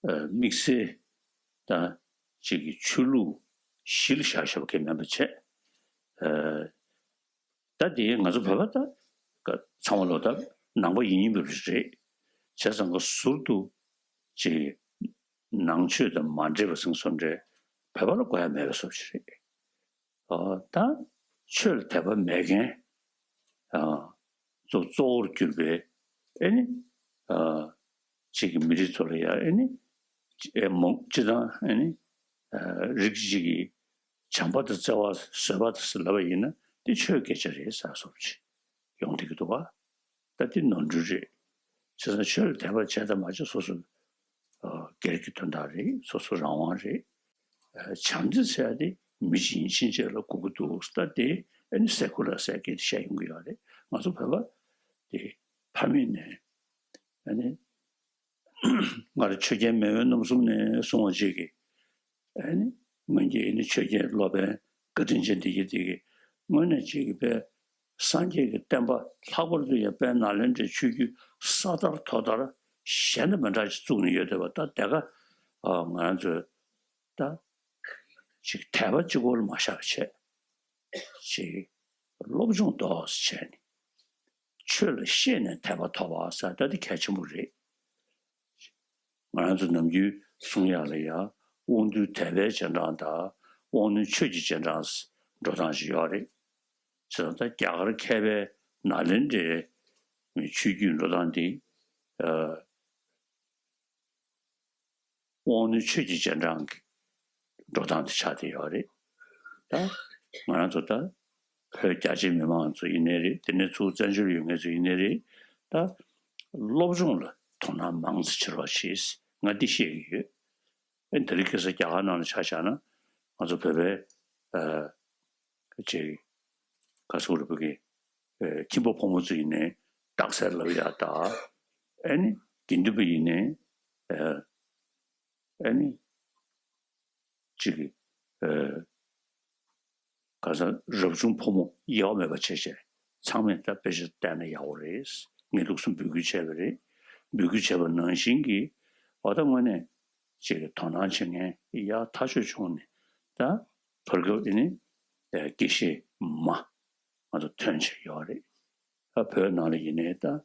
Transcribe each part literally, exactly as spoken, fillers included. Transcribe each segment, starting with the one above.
ཨ་དམིགས་བསལ་དང་གཅིག་གི་ཆོས་ལུགས་གཞི་ལ་བཞག་བཞག་པ་གང་མིན་པ་བྱས། ཨ་ད་དེ་ང་ཚོ་བོད་པ་ད་ཀ་ཚང་མ་ལོ་ད་ནང་པ་ཡིན་ཡིན་པ་རེད། བྱས་ཙང་ཀ་ཟུར་དུ་ཅིག་ནང་ཆོས་དང་མ་འདྲེས་པ་ཟེར་བཟོ་འདྲ་བོད་པ་ལ་དགོས་ཡ་མེད་པ་བཟོ་ཞིག་རེད། ཨ་ད་ཆོས་ལ་དད་པ་མེད་མཁན་ཨ་གཙོ་གཙོ་བོར་གྱུར་པའི་ཨེ་ནི་ཨ་གཅིག་གི་མི་རིགས་ཚོ་ལ་ཡ་ཨེ་ནི་ཨེ་མོ་སྤྱི་དང་ཨེ་ནི་ཨ་རིགས་གཅིག་གི་བྱམས་པ་དང་བརྩེ་བ་བཟོད་པ་དང་ཟེར་ལབ་པ་ཡིན་ན་དེ་ཆོས་སྐད་ཆ་རེད་ཟེར་སོགས་ཅིག་ཡོང་བསྡད་ཀྱི་འདུག་བ། ད་དེ་ནོར་འཁྲུལ་རེད། བྱས་ཙང་ཆོས་ལ་དད་པ་བྱས་དང་མ་བྱས་སོ་སོ་ཨ་སྒེར་གྱི་དོན་དག་རེད། སོ་སོ་རང་དབང་རེད། ཨ་བྱམས་བརྩེ་ཟེར་ཡ་དེ་མི་གཅིག་ཡིན་ཕྱིན་ཆད་ལ་དགོས་ཀྱི་འདུག་ད་དེ་ཨ་ནི་སེ་ཀུ་ལར་ཟེར་སྐད་དེ་བཤད་ཡོང་གི་ཡོད་རེད། ང་ཚོ་བོད་པ་དེ་ཕ་མེས་ནས་ཨ་ནི་སྔར་ཆོས་རྒྱལ་མེས་དབོན་རྣམ་གསུམ་ནས་གསུང་བ་ཅིག་གིས་ཨ་ནི་སྔོན་གྱི་ཨ་ནི་ཆོས་རྒྱལ་སློབ་དཔོན་བཀའ་དྲིན་ཅན་དེ་གྱིས་དེ་གིས་སྔོན་ནས་ཅིག་གིས་པས་སངས་རྒྱས་ཀྱི་བསྟན་པ་ལྷག་པར་དུ་ཡང་དཔལ་ནཱ་ལེནྡྲའི་ཆོས་བརྒྱུད་ས་དར་ཐོག་དར་གཞན་དང་མི་འདྲ་ཞིག་བཙུགས་ནས་ཡོད་བསྡད་པ། ད་དེ་ག་ཨ་ང་རང་ཚོས་ད་ཅིག་དད་པ་གཅིག་པོ་ལ་མ་བཞག་པ་བྱས་ཅིག་སློབ་སྦྱོང་ཏོག་ཙམ་བྱས་ནས་ཆོས་ལ་ཤེས་ནས་དད་པ་ཐོབ་པ་ཟེར་ད་དེ་གལ་ཆེན་པོ་རེད། ང་རང་ཚོ་ནམ་རྒྱུན་གསུང་ཡག་ལ་ཡ་དབང་རྟུལ་དད་པའི་རྗེས་འབྲང་དང་དབང་རྣོན་ཆོས་ཀྱི་རྗེས་འབྲང་འགྲོ་སྟངས་ཤིག་ཡོད་རེད། བྱས་ཙང་ད་རྒྱ་གར་མཁས་པའི་ནཱ་ལེནྡྲའི་ཆོས་བརྒྱུད་འགྲོ་སྟངས་འདི་ཨ་དབང་རྣོན་ཆོས་ཀྱི་རྗེས་འབྲང་གི་འགྲོ་སྟངས་དེ་ཆགས་བསྡད་ཡོད་རེད། ད་ང་རང་ཚོ་ད་བོད་རྒྱ་ཆེ་མི་མང་ཚོ་ཡིན་ནའི་རེད། དེ་ནས་ཚུར་བཙན་བྱོལ་ཡོད་མཁན་ཚོ་ཡིན་ནའི་རེད། ད་སློབ་སྦྱོང་ལ་དོ་སྣང་མང་ཙམ་བྱེད་རོགས་བྱེད། ང་འདི་བཤད་ཀྱི་ཡོད། ཨེ་དེ་རིང་ཁ་སང་རྒྱ་གར་ནང་ལ་ཆ་བཞག་ན་ང་ཚོ་བོད་པའི་ཨ་ཅིག་ག་ཚོད་རེད་བོད་ཀྱི་ཨེ་ཁྱིམ་པ་ཕོ་མོ་ཚོ་ཡིན་ནའི་རྟགས་གསལ་ལབ་ཡག་ད་ཨེ་ནི་དགེ་འདུན་པ་ཡིན་ནའི་ཨེ་ཨེ་ནི་ཅིག་གི་ཨེ་ག་ས་རབ་བྱུང་ཕོ་མོ་དབྱེ་བ་མེད་པ་བྱས་བྱས་ཚང་མས་ད་དཔེ་ཆ་བལྟས་ན་ཡག་པོ་རེད། ངས་ལུགས་སུ་འབོད་སྐུལ་བྱས་པ་རེད། འབོད་སྐུལ་བྱས་པ་ནང་བཞིན་གྱི་འོ་ད་དངོས་གནས་ཅིག་གི་དོ་སྣང་བྱེད་མཁན་ཡག་ཐག་ཆོད་བྱུང་ནས་ད་བར་སྐབས་ཨེ་ནི་དགེ་བཤེས་མ་ང་ཚོ་ཐོན་བྱས་ཡོད་རེད། ད་བོད་ནང་ལ་ཡིན་ནའི་ད་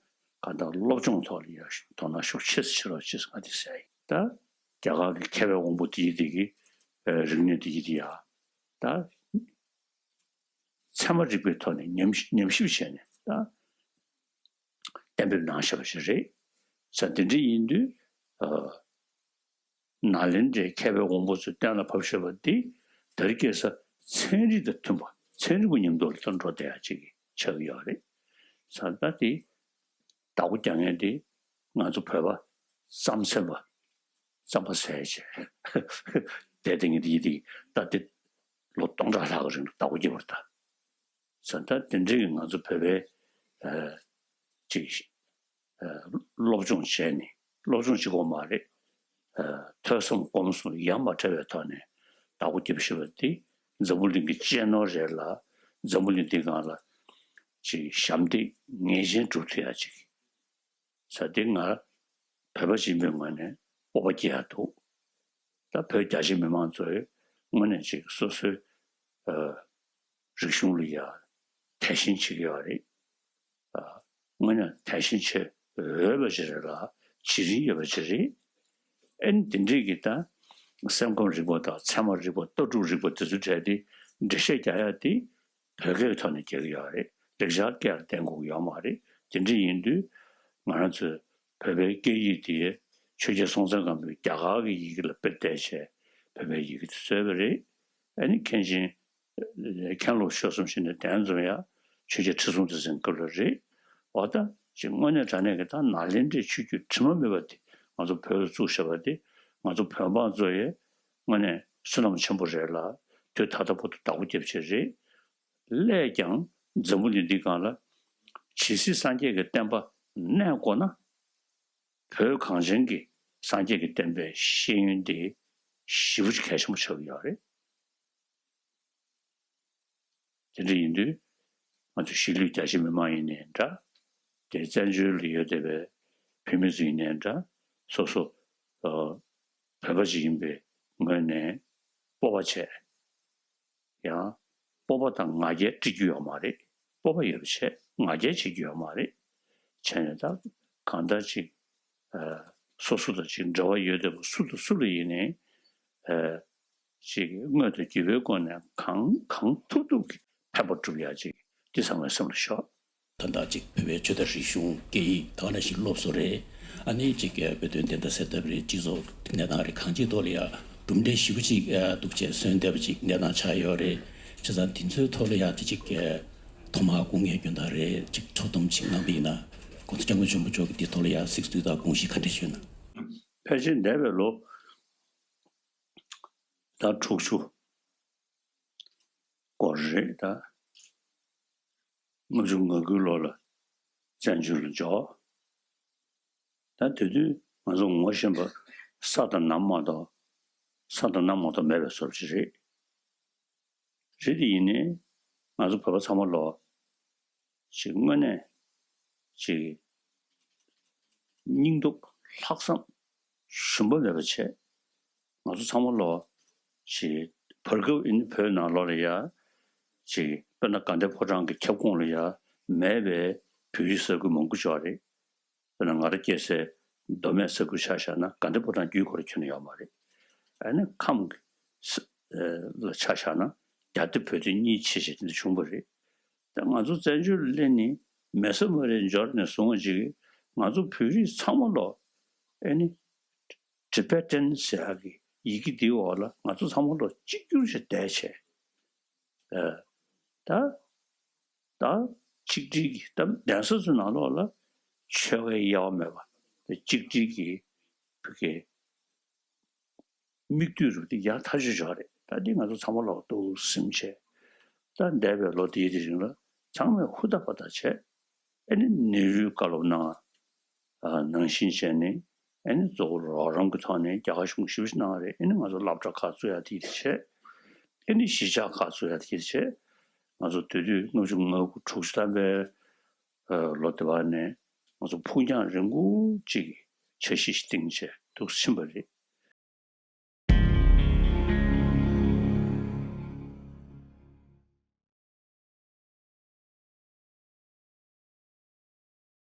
གང་ལྟར་སློབ་སྦྱོང་ཐོག་ལ་ཡ་དོ་སྣང་ཤུགས་ཆེ་ཙམ་བྱེད་རོགས་བྱེད་ཟེར་ང་དེ་ཟེར་ཡིན། ད་རྒྱ་གར་གྱི་མཁས་པའི་དབང་པོ་དེ་ཡི་དེ་གི་རིག་གནས་དེ་ཡི་དེ་ཡ་ད་ཚད་མ་རིག་པའི་ཐོག་ནས་ཉམས་ཉམས་ཞིབ་བྱས་ནས་ད་གཏན་འབེབས་གནང་བཞག་པ་ཞིག་རེད། ས་དེ་འདྲ་ཡིན་དུས་ཨ། ནཱ་ལེནྡྲའི་མཁས་པའི་དབང་པོ་ཚོས་གཏན་ལ་ཕབ་བཞག་པ་འདི་དེ་རིང་ཁ་སང་ཚན་རིག་དང་མཐུན་པ་ཚན་རིག་པ་མཉམ་དུ་ལ་འགྲོ་བསྡད་ཡ་ཅིག་ཆགས་ཀྱི་ཡོད་རེད། ས་ད་དེ་བདག་པོ་རྒྱག་མཁན་དེ་ང་ཚོ་བོད་པ་རྩམ་ཟན་པ་རྩམ་པ་ཟས་བྱས་བསྡད་དེ་ངས་དེ་ཡི་དེ་ད་དེ་ལོ་སྟོང་ཕྲག་ལྷག་གི་རིང་ལ་བདག་པོ་རྒྱབ་པ་རེད་ད། ས་ད་དེ་འདྲའི་ང་ཚོ་བོད་པའི་ཨ་ཅིག་ཨ་སློབ་སྦྱོང་བྱས་ནས་སློབ་སྦྱོང་གཅིག་པོ་མ་རེད། ཨ་ཐོས་བསམ་སྒོམ་གསུམ་ཡ་མ་བྲལ་བའི་ཐོག་ནས་བདག་པོ་རྒྱབ་བཞག་པ་དེ་འཛམ་བུ་གླིང་གི་གཅེས་ནོར་རེད་ལ་འཛམ་བུ་གླིང་འདིའི་སྒང་ལ་ཅིག་ཞབས་འདེགས་ངེས་ཅན་སྒྲུབ་ཐུབ་ཡ་ཅིག་ས་འདི་ང་བོད་པ་ཡིན་པའི་ངོས་ནས་སྤོབས་པ་སྐྱེ་ཡ་འདུག་ད་བོད་རྒྱ་ཆེ་མི་མང་ཚོས་དངོས་གནས་ཅིག་སོ་སོའི་ཨ་རིག་གཞུང་ལ་ཡ་དད་ཞེན་བྱེད་ཀྱི་ཡོད་རེད། ཨ་དངོས་གནས་དད་ཞེན་བྱེད་འོས་པ་ཅིག་རེད་ལ་བྱེད་རིན་ཡོད་པ་ཅིག་རེད། ཨེ་ནི་དེ་འདྲས་ཀྱི་ད་སེམས་ཁམས་རིག་པ་དང་ཚད་མ་རིག་པ་ལྟ་གྲུབ་རིག་པ་དེ་ཚོ་གྲས་དེ་འགྲེལ་བཤད་རྒྱག་ཡ་དེ་བོད་སྐད་ཀྱི་ཐོག་ནས་རྒྱག་གི་ཡོད་རེད། ལེགས་སྦྱར་སྐད་ལ་བརྟེན་དགོས་ཀྱི་ཡོད་མ་རེད། དེ་འདྲ་ཡིན་དུས་ང་རང་ཚོས་བོད་པའི་སྐད་ཡིག་དེ་ཆོས་རྒྱལ་སྲོང་བཙན་སྒམ་པོས་རྒྱ་གར་གྱི་ཡི་གེ་ལ་དཔེ་བལྟས་བྱས་བོད་པའི་ཡི་གེ་དེ་བཟོས་པ་རེད། ཨ་ནི་མཁན་ཆེན་མཁན་སློབ་ཆོས་གསུམ་ཞིག་ནས་གདན་འཛོམས་ཡ་ཆོས་རྒྱལ་ཁྲི་སྲོང་ལྡེ་བཙན་སྐབས་ལ་རེད། འོ་ད་ཅིག་དངོས་གནས་དྲང་གནས་ཀྱི་ད་ནཱ་ལེནྡྲའི་ཆོས་བརྒྱུད་དྲི་མ་མེད་པ་དེ་ང་ཚོ་བོད་ལ་བཙུགས་བཞག་པ་དེ་ང་ཚོ་བོད་འབངས་ཚོ་ཡི་དངོས་གནས་བསོད་ནམས་ཆེན་པོ་རེད་ལ་དུས་ད་ལྟ་བར་དུ་བདག་པོ་རྒྱབ་བྱས་རེད། སླད་ཀྱང་འཛམ་བུ་གླིང་འདིའི་སྒང་ལ་ཇི་སྲིད་སངས་རྒྱས་ཀྱི་བསྟན་པ་གནས་དགོས་ན་བོད་གངས་ཅན་གྱི་སངས་རྒྱས་ཀྱི་བསྟན་པའི་ཤེས་ཡོན་དེ་ཞེ་པོ་ཅིག་གལ་ཆེན་པོ་ཆགས་ཀྱི་ཡོད་རེད། དེ་འདྲ་ཡིན་དུས་ང་ཚོ་གཞིས་ལུས་རྒྱ་ཆེ་མི་མང་ཡིན་ནའི་འདྲ། དེ་བཙན་བྱོལ་ལ་ཡོད་བསྡད་པའི་བོད་མི་ཚོ་ཡིན་ནའི་འདྲ། སོ་སོ་ཨ་ བོད་པ་ཞིག་ཡིན་པའི་ངོས་ནས་སྤོབས་པ་བྱས། ཡང་སྤོབས་པ་དང་ང་རྒྱལ་སྤྲད་རྒྱུ་ཡོད་མ་རེད། སྤོབས་པ་ཡོད་པ་བྱས་ང་རྒྱལ་བྱེད་རྒྱུ་ཡོད་མ་རེད། བྱས་ནས་ད་གང་ལྟར་ཅིག་ཨ་སོ་སོ་དང་ཅིག་འབྲེལ་བ་ཡོད་བསྡད་པ་སུ་དང་སུ་ལ་ཡིན་ནའི་ཨ་ཅིག་དངོས་དང་བརྒྱུད་པའི་སྒོ་ནས་གང་གང་ཐུབ་ཐུབ་ཀྱིས་ཕན་པ་སྒྲུབ་ཡ་ཅིག་འདི་ཚང་མའི་སེམས་ལ་ཤོག། ད་ལྟ་ཅིག་བོད་པའི་ཆོས་དང་རིག་གཞུང་སྐད་ཡིག་ད་ག་ནང་བཞིན་སློབ་གསོ་རེད། ཨ་ནི་ཅིག་བོད་དོན་བདེན་མཐའ་གསལ་ཐབས་རེད། སྤྱི་ཚོགས་གནས་སྟངས་རེད། གང་ཅིའི་ཐོག་ལ་ཡང་གྲུབ་འབྲས་ཞེ་པོ་ཅིག་ཨ་འདུག་བྱས་སོན་བསྡད་པ་ཅིག་གནས་སྟངས་ཆགས་ཡོད་རེད། བྱས་ཙང་འདི་ཚོའི་ཐོག་ལ་ཡང་དེ་ཅིག་ཐོག་མར་སྐུ་ངལ་སྐྱོན་སྟངས་རེད། ཅིག་ཕྱོགས་བསྡོམས་ཅིག་གནང་བ་ཡིན་ན། ༸གོང་ས་༸སྐྱབས་མགོན་ཆེན་པོ་མཆོག་གིས་འདིའི་ཐོག་ལ་ཡང་གཟིགས་ཚུལ་དང་དགོངས་གཞི་ག་འདྲ་ཡོད་ན། ཕལ་ཆེར་འདས་པའི་ལོ་ཟླ་དྲུག་ཅུ་སྐོར་རེད་ད། ལྔ་བཅུ་ང་དགུའི་ལོ་ལ་བཙན་བྱོལ་ལ་འབྱོར། ད་དེ་དུས་ང་ཚོ་ངོ་ཤེས་པ་ས་དང་གནམ་མ་གཏོགས་ས་དང་གནམ་མ་གཏོགས་མེད་པའི་བཟོ་འདྲ་ཅིག་རེད། རེད་དེ་ཡིན་ནའི་ང་ཚོ་བོད་པ་ཚང་མ་ལོ་ཅིག་དངོས་གནས་ཅིག་སྙིང་སྟོབས་ལྷག་བསམ་ཞུམ་པ་མེད་པ་བྱས། ང་ཚོ་ཚང་མ་ལོ་ཅིག་བར་སྐབས་ཨ་ནི་བོད་ནང་ལོགས་ལ་ཡ་ཅིག་དཔེར་ན་དགའ་ལྡན་ཕོ་བྲང་གི་ཁྱབ་ཁོངས་ལ་ཡ་མེད་པའི་བོད་རིགས་ས་ཁུལ་མང་པོ་ཅིག་ཡོད་རེད། དཔེར་ན་ང་རང་སྐྱེས་སའི་མདོ་སྨད་ས་ཁུལ་ཆ་བཞག་ན་དགའ་ལྡན་ཕོ་བྲང་བརྒྱུད་ཁོ་རང་ཁྱོན་ནས་ཡོད་མ་རེད། ཨ་ནི་ཁམས་ཀྱི་ས་ཨ་ལ་ཆ་བཞག་ན་རྒྱ་བལ་བོད་བདུན་གཉིས་ཕྱེ་བྱས་དེ་འདྲ་བྱུང་བ་རེད། ད་ང་ཚོ་བཙན་བྱོལ་སླེབས་ནས་མེད་ས་མ་རེད། འབྱོར་ནས་བཟུང་བ་ཅིག་ང་ཚོ་བོད་རིགས་ཚང་མ་ལོ་ཨ་ནི་Tibetan་ཟེར་ཡག་གི་ཡི་གེ་འདིའི་འོག་ལ་ང་ཚོ་ཚང་མ་ལོ་གཅིག་གྱུར་ཞིག་བསྡད་བྱས། ཨ་ད་ད་ཆིག་སྒྲིལ་གྱི་ད་གདན་ས་ཚོའི་ནང་ལོགས་ལ་ཆོལ་ཁའི་དབྱེ་བ་མེད་པ་ད་གཅིག་སྒྲིལ་གྱི་བོད་སྐད་མིག་ལྟོས་རུ་དེ་ཡག་ཐག་ཆོད་ཆོག་རེད། ད་འདི་ང་ཚོ་ཚང་མ་ལོག་ཏུ་ཟིན་བྱས། ད་འདས་པའི་ལོ་དེའི་དེ་རིང་ལ་ཚང་མས་ཧུར་ཐག་པ་ཐག་བྱས། ཨ་ནི་ནེ་རུའི་བཀའ་སློབ་གནང་། ཨ་ནང་བཞིན་བྱས་ནས་ཨ་ནི་གཙོ་བོ་རོགས་རམ་གྱི་ཐོག་ནས་རྒྱ་གར་གཞུང་ཞིབ་ཞིག་གནང་བ་རེད། ཨ་ནི་ང་ཚོ་སློབ་གྲྭ་ཁག་བཙུགས་ཡ་དེ་དེ་བྱས། ཨ་ནི་གཞིས་ཆགས་ཁག་བཙུགས་ཡ་དེ་དེ་བྱས། ང་ཚོ་དེ་དུས་ལྔ་བཅུ་ང་དགུ་དྲུག་ཅུ་ཐམ་པའི་ལོ་དེ་བར་ནས་ང་ཚོ་ཕུགས་རྒྱང་རིང་པོ་ཅིག་འཆར་གཞི་ཞིག་བཏིང་བྱས་འདུག་ཕྱིན་པ་རེད།